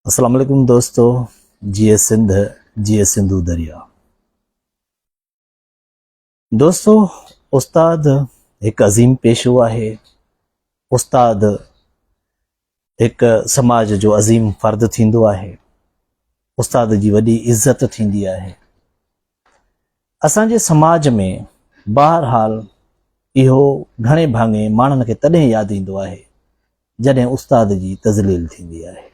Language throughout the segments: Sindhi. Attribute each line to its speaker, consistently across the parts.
Speaker 1: السلام عليڪم دوستو جيئي سنڌ جيئي سنڌو دريا دوستو استاد هڪ عظيم پيشو آهي استاد هڪ سماج جو عظيم فرد ٿيندو آهي استاد جي وڏي عزت ٿيندي آهي اسان جي سماج ۾ بهرحال اهو گهڻي ڀاڱي ماڻهن کي تڏهن ياد ايندو آهي جڏهن استاد جي تذليل ٿيندي آهي.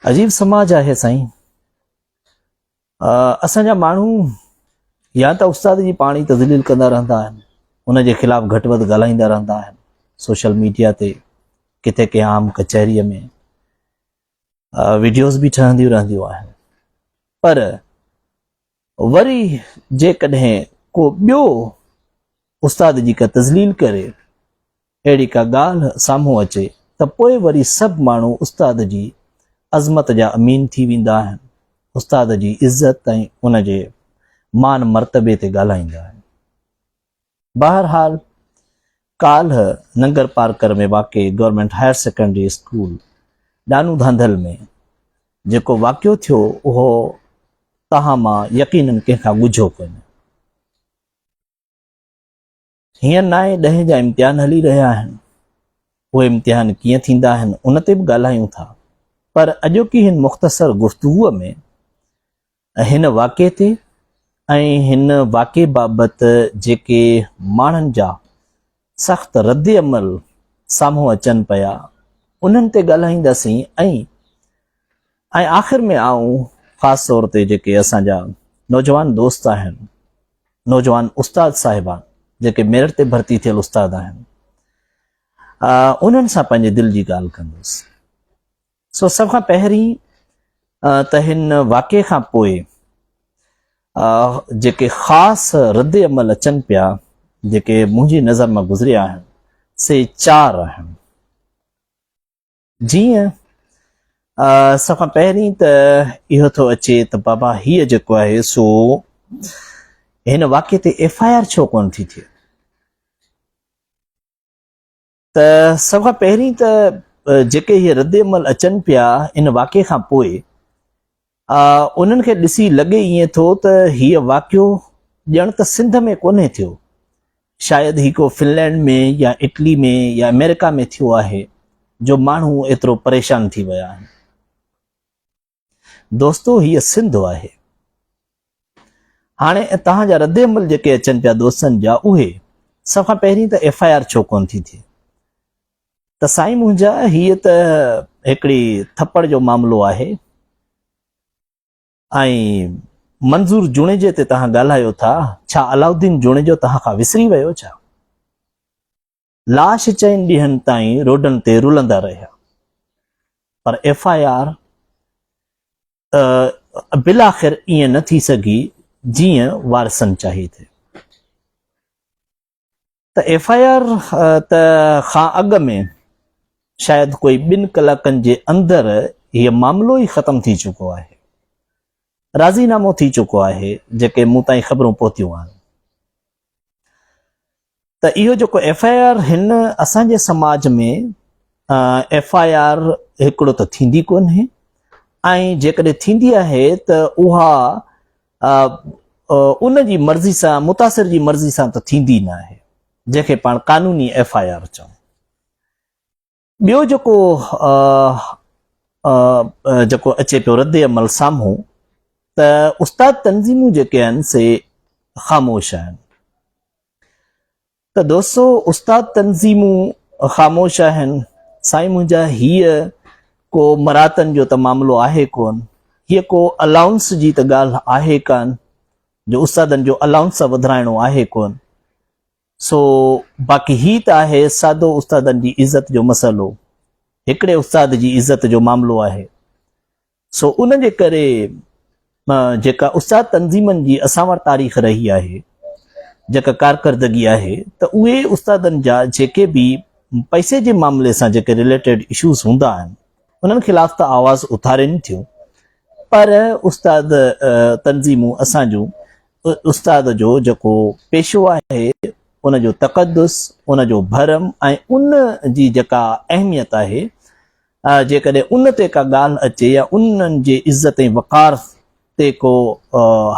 Speaker 1: عجيب سماج آهي سائين. اسان جا ماڻهو يا ته استاد جي پاڻ ئي تذليل ڪندا رهندا آهن، ان جي خلاف گهٽ وڌ ڳالهائيندا رهندا آهن، سوشل ميڊيا تي ڪٿي ڪنهن عام ڪچهريء ۾ وڊيوز به ٺهنديون رهنديون آهن، پر وري جيڪڏهن ڪو ٻيو استاد جي ڪا تذليل ڪري، اهڙي ڪا ڳالهه سامهون اچي ته پوء وري سڀ ماڻهو استاد جي عظمت جا امين ٿي ويندا آهن، استاد جي عزت ۽ ان جي مان مرتبي تي ڳالهائيندا آهن. بهرحال ڪالهه ننگر پارڪر ۾ واقع government higher secondary school Dano Dhandhal ۾ جيڪو واقعو ٿيو اهو توهان مان يقينن ڪنهن کان ڳجهو ڪونهي. هينئر نائين ڏهين جا امتحان هلي رهيا آهن. اهي امتحان ڪيئن ٿيندا آهن ان تي به ڳالهايون ٿا پر اڄوڪي هن مختصر گفتگو ۾ هن واقعي تي ۽ هن واقعي بابت جيڪي ماڻهن جا سخت رد عمل سامهون اچن پيا انهن تي ڳالهائينداسين ۽ ۽ آخر ۾ آئون خاص طور تي جيڪي اسان جا نوجوان دوست آهن نوجوان استاد صاحبان جيڪي ميرٽ تي ڀرتي ٿيل استاد آهن انهن سان پنهنجي دل جي ڳالهه ڪندس. سو سڀ کان پهرين ته هن واقعي کان پوء جيڪي خاص رد عمل اچن پيا جيڪي منهنجي نظر مان گذريا آهن سي چار آهن. جيئن سڀ کان پهرين ته اهو ٿو اچي ته بابا هيء جيڪو آهي سو هن واقعي تي ايف I R ڇو ڪونه ٿي ٿئي؟ ته سڀ کان پهرين ته جيڪي هي رد عمل اچن پيا ان واقعي کان پوء انهن کي ڏسي لڳي ائين ٿو ته هيء واقعو ڄڻ ته سنڌ ۾ ڪونهي ٿيو، شايد هي ڪو فنلينڊ ۾ يا اٽلي ۾ يا آمريڪا ۾ ٿيو آهي جو ماڻهو ايترو پريشان ٿي ويا آهن. دوستو هيء سنڌ آهي. هاڻي توهان جا رد عمل جيڪي اچن پيا دوستن جا اهي سڀ کان پهرين ته ايف I R ڇو ڪون ٿي ٿئي ته سائين منهنجا هيء ته هڪڙي ٿپڙ جو معاملو آهي ۽ منظور جوڻيجي تي توهان ڳالهايو ٿا ڇا علاؤالدين جوڻيجو توهان کان وسري ويو ڇا؟ لاش چئن ڏينهن تائين روڊن تي رلندا رهيا پر ايف I R بالاخر ائين نه ٿي سگهي جيئن وارثن چاهي ٿي ته ايف I R ته کان اڳ ۾ شايد ڪوئي ٻن ڪلاڪن جي اندر هيء معاملو ئي ختم ٿي چڪو آهي راضي نامو ٿي چڪو آهي جيڪي مون تائين خبرون پهتيون آهن ته اهو جيڪو ايف I R هن اسان جي سماج ۾ ايف I R هڪڙو ته ٿيندي ڪونهي ۽ جيڪڏهن ٿيندي آهي ته اها ان جي مرضي سان متاثر جي مرضي سان ته ٿيندي نه آهي جنهن کي پاڻ قانوني ايف I R چئون. ٻيو جيڪو جيڪو اچي پيو رد عمل سامهون ته استاد تنظيمون جيڪي آهن سي خاموش آهن ته دوستو استاد تنظيمون خاموش آهن سائين منهنجا هيء ڪو مراتن جو ته معاملو آهي ڪون هيء ڪو الائونس جي ته ڳالهه آهي ڪان جو استادن جو الائونس وڌرائڻو آهي ڪون سو باقي هي ته آهي سادو استادن جي عزت جو مسئلو، هڪڙي استاد جي عزت جو معاملو آهي. سو ان جي ڪري جيڪا استاد تنظيمن جي اسان وٽ تاريخ رهي آهي، جيڪا ڪارڪردگي آهي ته اهي استادن جا جيڪي به پئسي جي معاملي سان جيڪي رليٽيڊ اشوز هوندا آهن انهن خلاف ته آواز اٿارين ٿيون پر استاد تنظيمون اسان جون استاد جو جيڪو پيشو آهي ان جو تقدس، ان جو ڀرم ۽ ان جي جيڪا اهميت آهي جيڪڏهن ان تي ڪا ڳالهه اچي يا انهن جي عزت ۽ وقار تي ڪو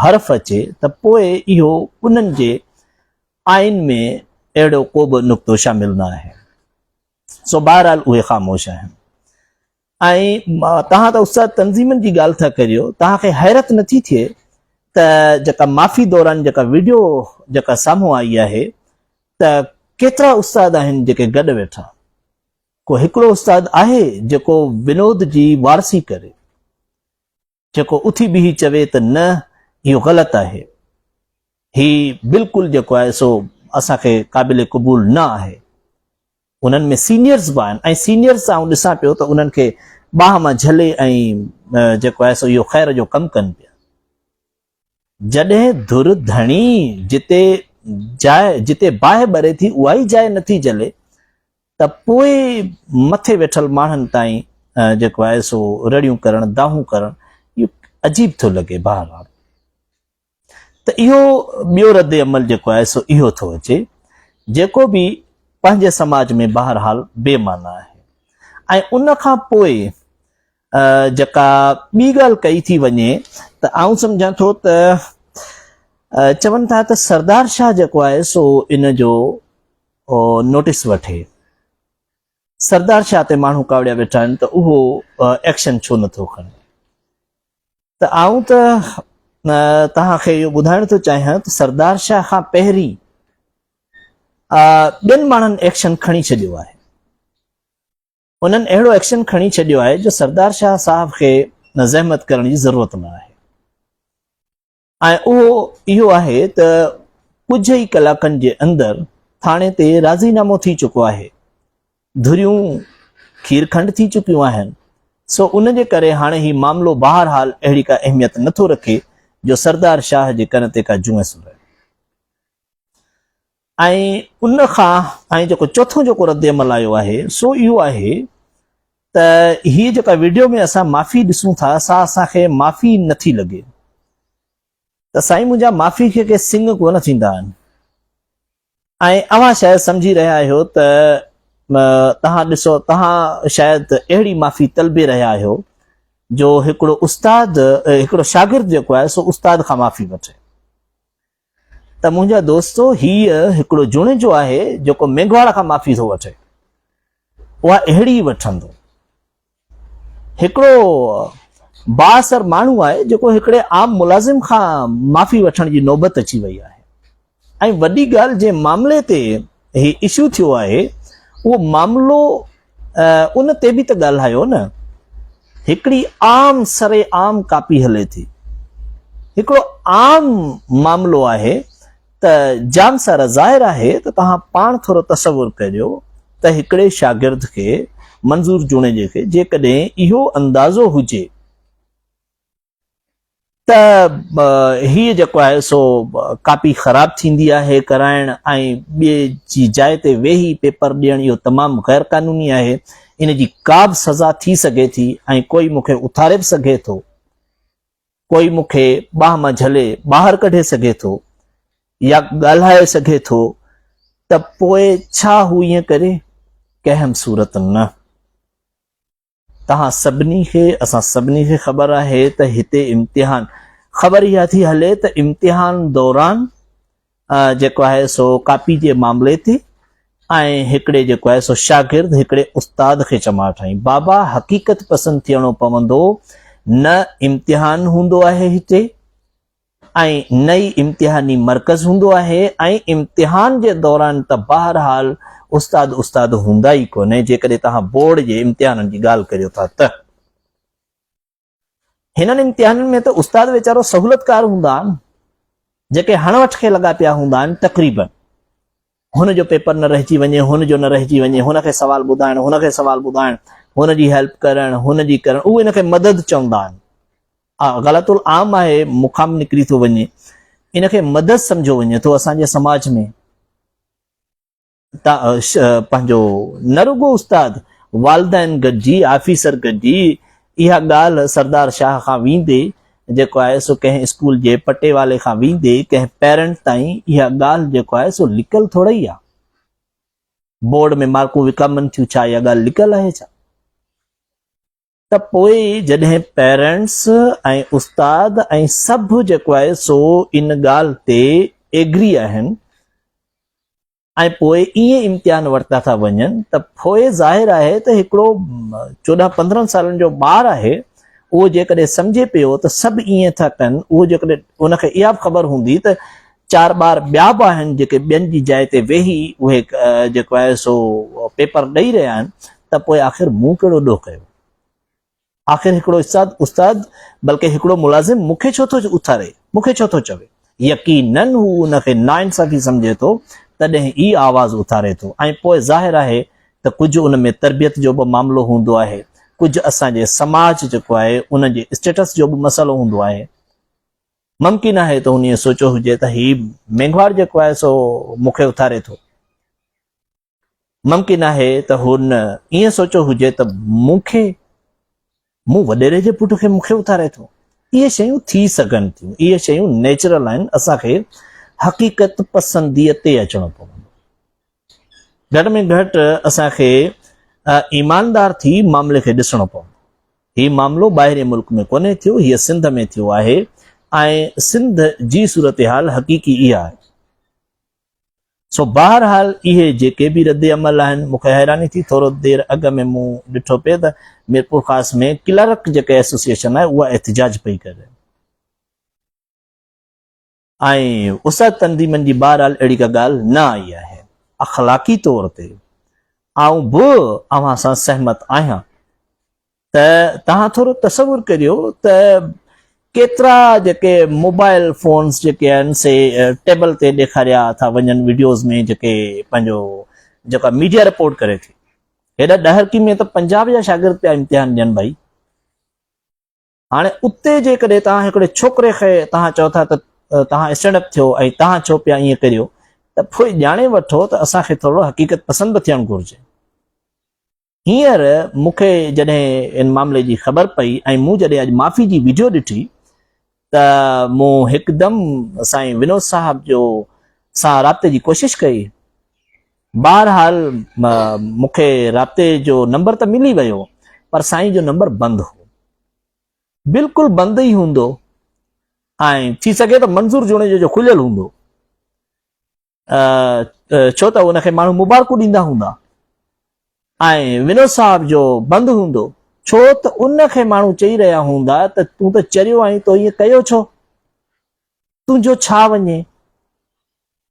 Speaker 1: حرف اچي ته پوء اهو انهن جي آئين ۾ اهڙو ڪو به نقطو شامل نه آهي. سو بهرحال اهي خاموش آهن. ۽ توهان ته استاد تنظيمن جي ڳالهه ٿا ڪريو، توهان کي حيرت نٿي ٿئي ته جيڪا معافي دوران جيڪا وڊيو جيڪا سامهون آئي آهي ته ڪيترا استاد آهن جيڪي گڏ ويٺا. ڪو هڪڙو استاد آهي جيڪو ونود جي وارثي ڪري، جيڪو اٿي بيهي چوي ته نه اهو غلط آهي، هي بلڪل جيڪو آهي سو اسان کي قابل قبول نه آهي. انهن ۾ سينيئرز به آهن ۽ سينيئرز آئون ڏسان پيو ته انهن کي ٻانهن مان جهلي ۽ جيڪو آهي سو اهو خير جو ڪم ڪن پيا. جڏهن ڌر ڌڻي جتي جاء جتي باهه ٻري ٿي اها ئي جاء نٿي جلي ته پوء مٿي ويٺل ماڻهن تائين جيڪو آهي سو رڙيون ڪرڻ دانهون ڪرڻ اهو عجيب ٿو لڳي. بهرحال ته اهو ٻيو رد عمل جيڪو آهي سو اهو ٿو اچي جيڪو به پنهنجي سماج ۾ بهرحال بي معنيٰ آهي ۽ ان کان پوء جيڪا ٻي ڳالهه ڪئي ٿي وڃي ته آئون سمجهان ٿو ته چون ٿا ته سردار شاهه جيڪو آهي سو ان جو نوٽيس وٺي. سردار شاهه تي ماڻهو ڪاوڙيا ويٺا آهن ته اهو ايڪشن ڇو نٿو کڻي. ته آئون ته توهان کي اهو ٻڌائڻ ٿو چاهيان ته سردار شاهه کان پهرين ٻين ماڻهن ايڪشن کڻي ڇڏيو آهي. انهن اهڙو ايڪشن کڻي ڇڏيو آهي جو سردار شاهه صاحب کي زحمت ڪرڻ جي ضرورت نه آهي ۽ اهو اهو آهي ته ڪجهه ئي ڪلاڪن جي اندر ٿاڻي تي راضي نامو ٿي چڪو آهي، ڌريون کير کنڊ ٿي چڪيون آهن، سو ان جي ڪري هاڻي هي معاملو بهرحال اهڙي ڪا اهميت نٿو رکي جو سردار شاهه جي ڪن تي ڪا جونء سري. ۽ ان کان ۽ جيڪو چوٿون جيڪو رد عمل آيو آهي سو اهو آهي ته هي جيڪا ويڊيو ۾ اسان معافي ڏسون ٿا سا اسان کي معافي نٿي لڳي ته سائين منهنجا معافي کي ڪي سنگ ڪونه ٿيندا آهن ۽ اوهان شايد سمجهي رهيا آهيو ته توهان ڏسو توهان شايد اهڙي معافي طلبي رهيا آهيو جو هڪڙو استاد هڪڙو شاگرد جيڪو آهي سو استاد کان معافي وٺي. ته منهنجا دوستو هيء هڪڙو جوڻيجو آهي جيڪو مينگهواڙ کان معافي ٿو وٺي، اها اهڙي ئي وٺندو. هڪڙو بااثر ماڻهو آهي جيڪو هڪڙي عام ملازم کان معافي وٺڻ جي نوبت اچي وئي آهي ۽ وڏي ڳالهه جنهن معاملي تي هي اشو ٿيو آهي اهو معاملو ان تي به ته ڳالهايو نه. هڪڙي عام سر عام ڪاپي هلي ٿي. هڪڙو عام معاملو آهي ته جام سارا ظاهر آهي ته توهان پاڻ ٿورو تصور ڪريو ته هڪڙي شاگرد کي منظور جوڻيجي کي جيڪڏهن اهو اندازو هجي ته هيء جيڪو آهي سو ڪاپي خراب ٿيندي آهي ڪرائڻ ۽ ٻئي جي جاء تي ويهي پيپر ڏيڻ اهو تمام غير قانوني آهي ان جي ڪا به سزا ٿي سگهي ٿي ۽ ڪوئي مون کي اٿاري به سگهي ٿو ڪوئي مون کي ٻانهن مان جهلي ٻاهر ڪڍي سگهي ٿو يا ڳالهائي سگهي ٿو ته پوء ڇا هو ائين ڪري؟ ڪنهن به صورت نه. توهان سڀني کي اسان سڀني کي خبر آهي ته هتي امتحان خبر اها ٿي هلي ته امتحان دوران جيڪو آهي سو ڪاپي جي معاملي تي ۽ هڪڙي جيڪو آهي سو شاگرد هڪڙي استاد کي چماٽ هنئي. بابا حقيقت پسند ٿيڻو پوندو نه امتحان هوندو آهي هتي ۽ نه ئي امتحاني مرڪز هوندو آهي ۽ امتحان جي دوران ته بهرحال استاد استاد هوندا ئي ڪونهي جيڪڏهن توهان بورڊ جي امتحانن جي ڳالهه ڪريو ٿا ته هنن امتحانن ۾ ته استاد ويچارو سهولتڪار هوندا آهن جيڪي هڻ وٺ کي لڳا پيا هوندا آهن تقريبن هن جو پيپر نه رهجي وڃي، هن جو نه رهجي وڃي، هن کي سوال ٻڌائڻ، هن کي سوال ٻڌائڻ، هن جي هيلپ ڪرڻ، هن جي ڪرڻ، اهو ان کي مدد چوندا آهن. غلط العام آهي، مون کان به نڪري ٿو وڃي. ان کي مدد سمجهيو وڃي ٿو اسان جي سماج ۾. پنهنجو نه رڳو استاد، والدين گڏجي، آفيسر گڏجي اها ڳالهه سردار شاهه کان ويندي جيڪو آهي سو ڪنهن اسڪول جي پٽيوالي کان ويندي ڪنهن پيرنٽ تائين اها ڳالهه جيڪو آهي سو لڪل ٿورئي آهي. بورڊ ۾ مارڪون وڪامن ٿيون ڇا اها ڳالهه لڪل آهي ڇا؟ ته پوء جڏهن پيرنٽس ۽ استاد ۽ سڀ جيڪو آهي سو ان ڳالهه تي ايگري آهن ۽ پوء ائين امتحان ورتا ٿا وڃن ته پوء ظاهر آهي ته هڪڙو 14 15 سالن جو ٻار آهي اهو جيڪڏهن سمجهي پيو ته سڀ ائين ٿا ڪن، اهو جيڪڏهن ان کي اها به خبر هوندي ته چار ٻار ٻيا به آهن جيڪي ٻين جي جاء تي ويهي اهي جيڪو آهي سو پيپر ڏئي رهيا آهن ته پوء آخر مون ڪهڙو ڏوهه ڪيو؟ آخر هڪڙو استاد، استاد بلڪه هڪڙو ملازم مون کي ڇو ٿو اٿاري، مون کي ڇو ٿو چوي؟ يقيناً هو ان کي ناانصافي سمجهي ٿو، تڏهن ئي آواز اٿاري ٿو ۽ پوء ظاهر آهي ته ڪجهه ان ۾ تربيت جو به معاملو هوندو آهي، ڪجهه اسان جي سماج جيڪو آهي ان جي اسٽيٽس جو به مسئلو هوندو آهي. ممڪن آهي ته هن ائين سوچيو هجي ته هي مينگهواڙ جيڪو آهي سو مون کي اٿاري ٿو. ممڪن آهي ته هن ائين سوچيو هجي ته مون کي، مون وڏيري جي پٽ کي مون کي اٿاري ٿو. اهي شيون ٿي سگهن ٿيون، اهي شيون نيچرل آهن، اسان کي حقيقت پسنديء تي اچڻو پوندو. گهٽ ۾ گهٽ اسان کي ايماندار ٿي معاملي کي ڏسڻو پوندو. هي معاملو ٻاهرين ملڪ ۾ ڪونهي ٿيو، هيء سنڌ ۾ ٿيو آهي ۽ سنڌ جي صورتحال حقيقي اها آهي. سو بهرحال اهي جيڪي به رد عمل آهن مون کي حيراني ٿي ٿورو دير اڳ ۾ مون ڏٺو پئي ته ميرپورخاص ۾ ڪلرڪ جيڪا ايسوسيئيشن آهي اها احتجاج پئي ڪري ۽ استاد تنظيمن جي بهرحال اهڙي ڪا ڳالهه نه آئي آهي. اخلاقي طور تي آئون به اوهان سان سهمت آهيان ته توهان ٿورو تصور ڪريو ته ڪيترا جيڪي موبائل فونز جيڪي آهن سي ٽيبل تي ڏيکاريا ٿا وڃن وڊيوز ۾ جيڪي پنهنجو جيڪا ميڊيا رپورٽ ڪري ٿي. هيڏا ڏهرڪي ۾ ته پنجاب جا شاگرد پيا امتحان ڏين ڀائي. هاڻي اتي جيڪڏهن توهان هڪڙي ڇوڪري کي توهان چئو ٿا ته توهان اسٽينڊ اپ ٿيو ۽ توهان ڇو پيا ائين ڪريو ته پوء ڄاڻي وٺو ته اسان کي ٿورو حقيقت پسند به ٿيڻ گهرجي. هينئر مون کي جڏهن ان معاملي جي خبر پئي ۽ مون جڏهن اڄ معافي جي وڊيو ڏٺي ته مون هڪدم سائين ونود صاحب جو سان رابطي جي ڪوشش ڪئي. بهرحال مون کي رابطي جو نمبر ته ملي ويو پر سائين جو نمبر بند هو. بلڪل بند ئي هوندو ۽ ٿي سگهي ته منظور جوڻيجو جو کليل هوندو. ڇو ته ان کي ماڻهو مبارڪون ڏيندا هوندا ۽ ونود صاحب جو بند هوندو ڇو ته ان کي ماڻهو چئي رهيا هوندا ته تون ته چريو آهين تو ائين ڪيو ڇو تنهنجو ڇا وڃي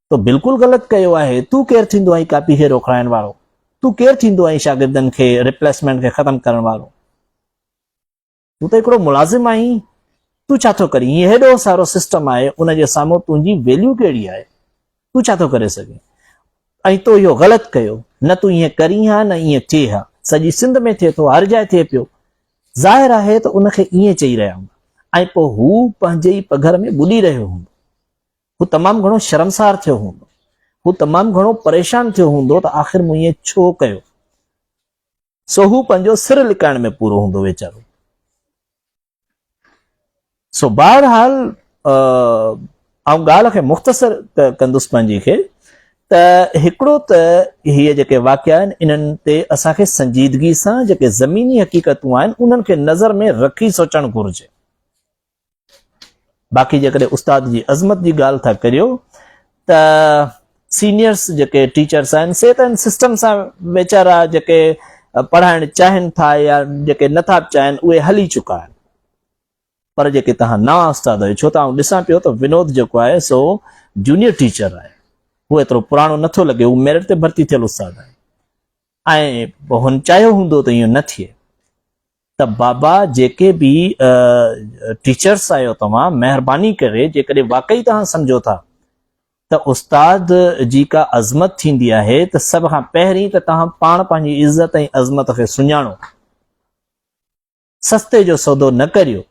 Speaker 1: تو بلڪل غلط ڪيو آهي تون ڪير ٿيندو آهين ڪاپي کي روڪرائڻ وارو تون ڪير ٿيندو آهين شاگردن کي ريپليسمينٽ کي ختم ڪرڻ وارو تون ته هڪڙو ملازم آهين، تون ڇا ٿو ڪرين؟ هي هيڏو سارو سسٽم آهي، ان جي سامهون تنهنجي ويليو ڪهڙي آهي؟ تون ڇا ٿو ڪري سگهين؟ ۽ تو اهو غلط ڪيو، نه تون ائين ڪرين ها نه ائين ٿئي ها. سڄي سنڌ ۾ ٿئي ٿو، هر جاء ٿئي پيو. ظاهر آهي ته ان کي ائين چئي رهيا هوندا ۽ پوء هو پنهنجي ئي پگهر ۾ ٻڏي رهيو هوندو. هو تمام گهڻو شرمسار ٿيو هوندو. هو تمام گهڻو پريشان ٿيو هوندو ته آخر مون ائين ڇو ڪيو؟ سو هو پنهنجو سر لڪائڻ ۾ پورو هوندو ويچارو. سو بهرحال آئون ڳالهه کي مختصر ڪندس پنهنجي کي ته هڪڙو ته هي جيڪي واقعا آهن انهن تي اسان کي سنجيدگي سان جيڪي زميني حقيقتون آهن انهن کي نظر ۾ رکي سوچڻ گهرجي. باقي جيڪڏهن استاد جي عظمت جي ڳالهه ٿا ڪريو ته سينيئرس جيڪي ٽيچرس آهن سي ته ان سسٽم سان ويچارا جيڪي پڙهائڻ چاهين ٿا يا جيڪي نٿا به چاهين اهي هلي چڪا آهن پر جيڪي توهان نوان استاد آهيو ڇو ته آئون ڏسان پيو ته ونود جيڪو آهي سو جونيئر ٽيچر آهي هو ايترو پراڻو نٿو لڳي هو ميرٽ تي ڀرتي ٿيل استاد آهي ۽ هن چاهيو هوندو ته ائين نه ٿئي ته بابا جيڪي به ٽيچرس آهيو توهان مهرباني ڪري جيڪڏهن واقعي توهان سمجهو ٿا ته استاد جي ڪا عظمت ٿيندي آهي ته سڀ کان پهرين ته توهان پاڻ پنهنجي عزت ۽ عظمت کي سڃاڻو سستي جو سودو نه ڪريو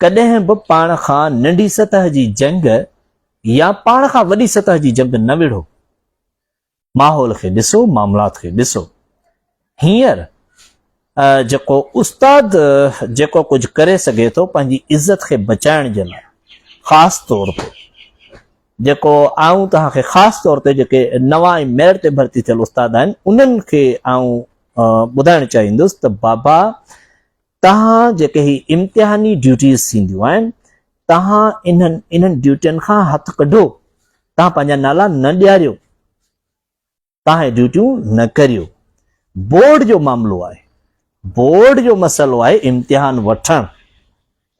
Speaker 1: ڪڏهن به پاڻ کان ننڍي سطح جي جنگ يا پاڻ کان وڏي سطح جي جنگ نه وڙهو. ماحول کي ڏسو، معاملات کي ڏسو. هينئر جيڪو استاد جيڪو ڪجهه ڪري سگهي ٿو پنهنجي عزت کي بچائڻ جي لاء خاص طور تي جيڪو آئون توهان کي خاص طور تي جيڪي نوان ۽ ميرٽ تي ڀرتي ٿيل استاد آهن انهن کي آئون ٻڌائڻ چاهيندس ته بابا توهان جيڪي هي امتحاني ڊيوٽيز ٿينديون آهن، توهان انهن انهن ڊيوٽين کان هٿ ڪڍو، توهان پنهنجا نالا نه ڏياريو، توهان هي ڊيوٽيون نه ڪريو. بورڊ جو معاملو آهي، بورڊ جو مسئلو آهي امتحان وٺڻ،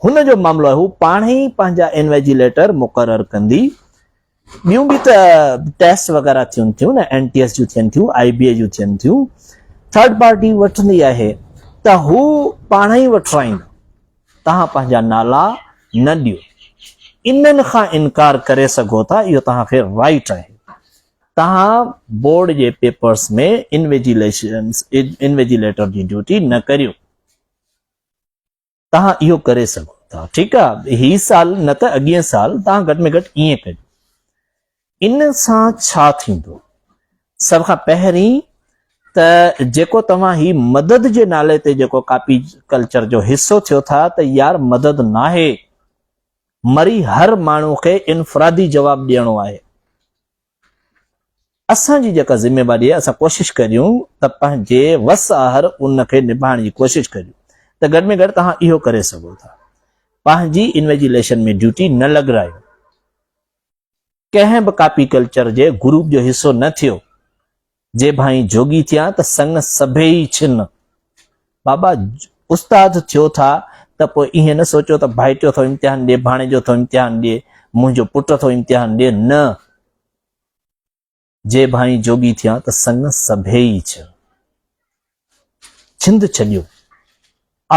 Speaker 1: هن جو معاملو آهي، هو پاڻ ئي پنهنجا انويجيليٽر مقرر ڪندي. ٻيون به ته ٽيسٽ وغيره ٿين ٿيون نه، اين ٽي ايس جون ٿين ٿيون، آئي بي اي جون ٿين ٿيون، ٿرڊ پارٽي وٺندي آهي ته هو پاڻ ئي وٺرائيندا، توهان پنهنجا نالا نه ڏيو، انهن کان انڪار ڪري سگهو ٿا، اهو توهان کي رائيٽ آهي، توهان بورڊ جي پيپرس ۾ انويجيليٽر جي ڊيوٽي نه ڪريو. توهان اهو ڪري سگهو ٿا ٺيڪ آ هي سال نه ته اڳئين سال توهان گهٽ ۾ گهٽ ائين ڪجو ان سان ڇا ٿيندو سڀ کان پهرين ته جيڪو توهان هي مدد جي نالي تي جيڪو ڪاپي ڪلچر جو حصو ٿيو ٿا ته يار مدد ناهي مري هر ماڻهو کي انفرادي جواب ڏيڻو آهي اسان جي جيڪا ذميواري آهي اسان ڪوشش ڪريون ته پنهنجي وس آهر ان کي نڀائڻ جي ڪوشش ڪريون ته گهٽ ۾ گهٽ توهان اهو ڪري سگهو ٿا پنهنجي انويجيليشن ۾ ڊيوٽي نه لڳرايو ڪنهن به ڪاپي ڪلچر جي گروپ جو حصو نه ٿيو جي ڀائين جوڳي ٿيان ته سڱ سڀيئي ڇن. بابا استاد ٿيو ٿا ته پوء ائين نه سوچو ته ڀائٽيو ٿو امتحان ڏي، ڀاڻيجو ٿو امتحان ڏي، منهنجو پٽ ٿو امتحان ڏي، نه. جي ڀائين جوڳي ٿيان ته سڱ سڀيئي ڇن. ڇند ڇڏيو.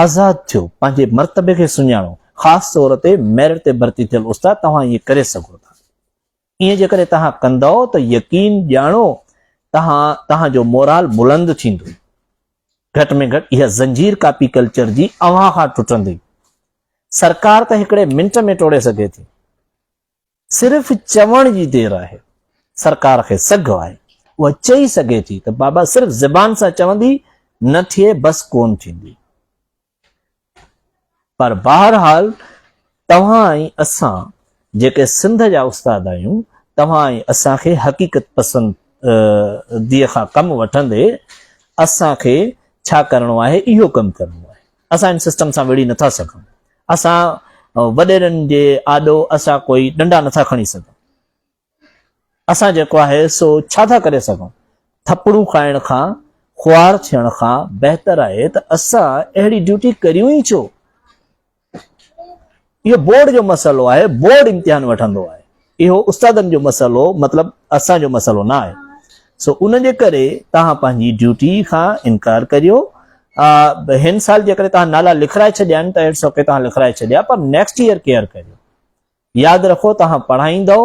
Speaker 1: آزاد ٿيو، پنهنجي مرتبي کي سڃاڻو. خاص طور تي ميرٽ تي ڀرتي ٿيل استاد توهان ائين ڪري سگهو ٿا. ائين جيڪڏهن توهان ڪندؤ ته يقين ڄاڻو توهان توهان جو مورال بلند ٿيندو. گهٽ ۾ گهٽ اها زنجير ڪاپي ڪلچر جي اوهان کان ٽٽندي. سرڪار ته هڪڙي منٽ ۾ ٽوڙي سگهي ٿي. صرف چوڻ جي دير آهي. سرڪار کي سگهه آهي. اها چئي سگهي ٿي ته بابا صرف زبان سان چوندي نه ٿئي بس ڪونه ٿيندي. پر بهرحال توهان ۽ اسان جيڪي سنڌ جا استاد آهيون، توهان ۽ اسان کي حقيقت پسنديء کان ڪم وٺندي اسان کي ڇا ڪرڻو آهي، اهو ڪم ڪرڻو آهي. اسان ان سسٽم سان وڙهي نٿا سگهون. اسان وڏيرن جي آڏو اسان ڪوئي ڏنڊا نٿا کڻي سگهون. اسان جيڪو آهي سو ڇا ٿا ڪري سگهون؟ ٿپڙون کائڻ کان، خوار ٿيڻ کان بهتر آهي ته اسان اهڙي ڊيوٽي ڪريون ئي ڇو؟ اهو بورڊ جو مسئلو آهي، بورڊ امتحان وٺندو آهي. اهو استادن جو مسئلو مطلب اسان جو مسئلو نه آهي. سو ان جي ڪري توهان پنهنجي ڊيوٽي کان انڪار ڪريو. هن سال جيڪڏهن توهان نالا لکرائي ڇڏيا آهن ته it's okay توهان لکرائي ڇڏيا پر نيڪسٽ ايئر ڪيئر ڪريو. ياد رکو توهان پڙهائيندؤ،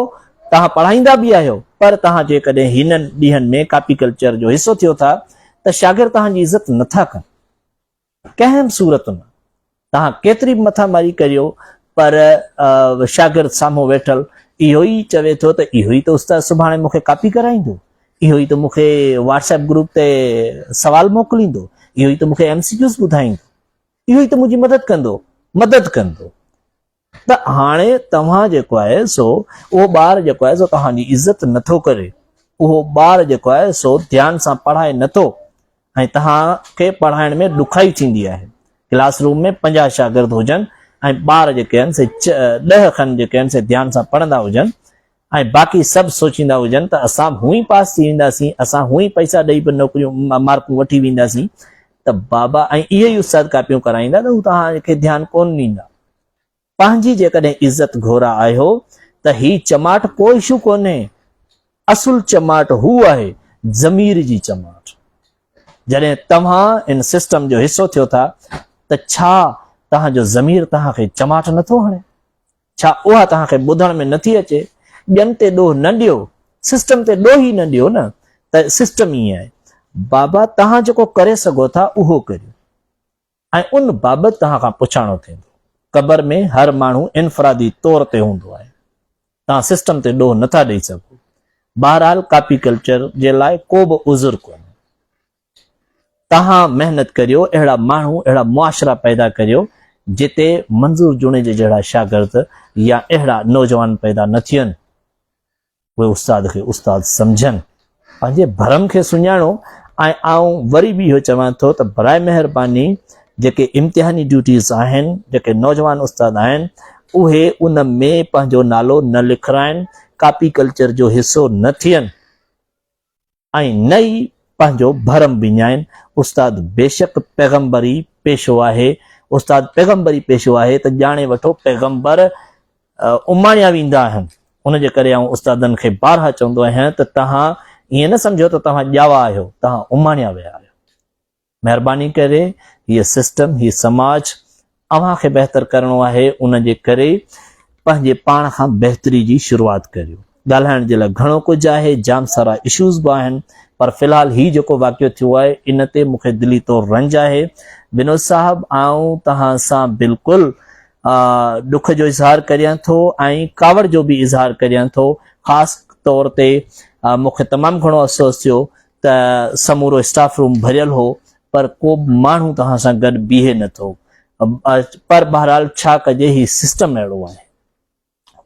Speaker 1: توهان پڙهائيندا به آهيو، پر توهان جيڪڏهن هنن ڏينهن ۾ ڪاپي ڪلچر جو حصو ٿيو ٿا ته شاگرد توهان جي عزت نٿا ڪن. ڪنهن به صورت ۾ توهان ڪيتري به مٿا ماري ڪريو پر شاگرد سامهون ويٺل اهو ئي چوي ٿو ته اهو ئي ته استاد سڀاڻي مون کي ڪاپي ڪرائيندو، اهو ئي ته مون کي واٽس ايپ گروپ تي سوال موڪليندو، اهو ئي ته مون کي ايم سي ڪيوز ٻڌائيندو، اهو ئي ته منهنجي مدد ڪندو، مدد ڪندو. ته هاڻي توهان جيڪو آهي سو اهو ٻار جيڪو آهي سو توهان جي عزت نٿو ڪري، اهو ٻار جيڪو آهي سو ڌيان سان پڙهائي نٿو ۽ توهان کي پڙهائڻ ۾ ڏکائي ٿيندي آهي. ڪلاس روم ۾ 50 شاگرد هجن ۽ ٻار جيڪي آهن سي 10 کن جيڪي آهن سي ڌيان سان پڙهندا هجن ۽ باقي سڀ سوچيندا هجن ته اسان به هونئن پاس ٿي وينداسين، اسان هونئن پئسا ڏئي به نوڪريون مارڪون وٺي وينداسين ته بابا ۽ اهي ئي استاد ڪاپيون ڪرائيندا ته هو توهان کي ڌيان ڪونه ڏيندا. پنهنجي جيڪڏهن عزت گهورا آهيو ته هي چماٽ ڪو اشو ڪونهي، اصل چماٽ هو آهي ضمير جي چماٽ. جڏهن توهان ان سسٽم جو حصو ٿيو ٿا ته ڇا توهان جو ضمير توهان کي چماٽ نٿو هڻي؟ ڇا اها توهان کي ٻڌڻ ۾ نٿي اچي؟ ٻين تي ڏوهه نه ڏيو، سسٽم تي ڏوهه ئي نه ڏيو نه ته سسٽم ائين آهي. بابا توهان جيڪو ڪري سگهو ٿا اهو ڪريو ۽ ان بابت توهان کان پڇاڻو ٿيندو. قبر ۾ هر ماڻهو انفرادي طور تي هوندو آهي. توهان سسٽم تي ڏوهه نٿا ڏئي سگهو. بهرحال ڪاپي ڪلچر جي لاء ڪو به عذر ڪونهي. توهان محنت ڪريو اهڙا ماڻهو اهڙا معاشرا پيدا ڪريو جتي منظور جوڻيجي جهڙا شاگرد يا اهڙا نوجوان پيدا نه ٿين اهي استاد کي استاد سمجهن پنهنجي ڀرم کي سڃاڻو ۽ آئون وري به اهو چوان ٿو ته برائي مهرباني جيڪي امتحاني ڊيوٽيز آهن، جيڪي نوجوان استاد آهن، اهي ان ۾ پنهنجو نالو نه لکرائن، ڪاپي ڪلچر جو حصو نه ٿين ۽ نه ئي پنهنجو ڀرم وڃائين. استاد بيشڪ پيغمبري پيشو آهي، استاد پيغمبري پيشو آهي ته ڄاڻي وٺو پيغمبر اماڻيا ويندا آهن، ان جي ڪري آئون استادن کي بارها چوندو آهيان ته توهان ائين نه سمجهو ته توهان ڄاوا آهيو، توهان اماڻيا ويا آهيو. مهرباني ڪري هيء سسٽم، هي سماج اوهان کي بهتر ڪرڻو آهي، ان جي ڪري پنهنجي پاڻ کان بهتري جي شروعات ڪريو. ڳالهائڻ جي لاء گهڻو ڪجهه آهي، جام سارا اشوز به آهن، پر في الحال هي جيڪو واقعو ٿيو آهي، ان تي مون کي دلي طور رنج آهي. ونود صاحب آئون توهان سان بلڪل ڏک جو اظهار ڪريان ٿو ۽ ڪاوڙ جو به اظهار ڪريان ٿو، خاص طور تي مون کي تمام گهڻو افسوس ٿيو ته سمورو اسٽاف روم ڀريل هو پر ڪو به ماڻهو توهان سان گڏ بيهي نه ٿو پر بهرحال ڇا ڪجي هي سسٽم اهڙو آهي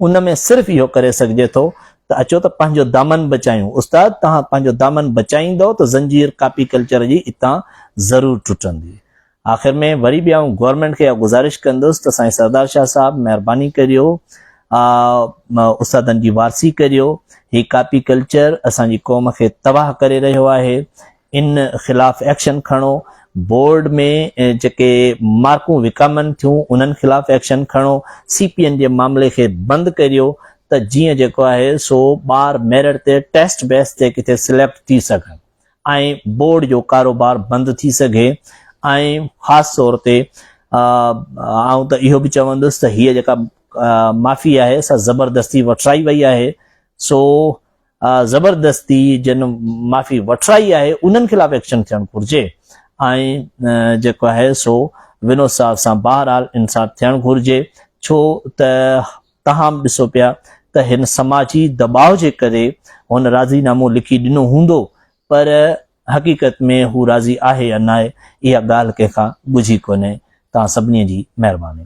Speaker 1: ان ۾ صرف اهو ڪري سگهجي ٿو ته اچو ته پنهنجو دامن بچايون استاد توهان پنهنجو دامن بچائيندو ته زنجير ڪاپي ڪلچر جي اتان ضرور ٽٽندي آخر ۾ وري به آئون گورنمينٽ کي اها گذارش ڪندس ته سائين سردار شاهه صاحب مهرباني ڪريو استادن جي وارثي ڪريو هي ڪاپي ڪلچر اسان جي قوم کي تباهه ڪري رهيو آهي ان خلاف ايڪشن کڻو بورڊ ۾ جيڪي مارڪون وڪامن ٿيون انهن خلاف ايڪشن کڻو سي پي اين جي معاملي کي بند ڪريو ته جيئن جيڪو آهي سو ٻار ميرٽ تي ٽيسٽ بيس تي ڪٿي سليڪٽ ٿي سگهن ۽ بورڊ جو ڪاروبار بند ٿي سگهي ۽ خاص طور تي آئون ته اهو به چوندس ته هيء جيڪا معافي آهي سا زبردستي وٺرائي وئي آهي سو زبردستي جن معافي وٺرائي آهي انهن خلاف ايڪشن ٿيڻ گهرجي ۽ جيڪو آهي سو ونود صاحب سان بهرحال انصاف ٿيڻ گهرجي ڇو ته توهان به ڏسو پيا ته هن سماجي دٻاء جي ڪري هن راضي نامو لکي ڏنو هوندو پر حقيقت ۾ هو راضي آهي يا ناهي اها ڳالهه ڪنهن کان ڳجهي ڪونهي. توهان سڀني جي مهرباني.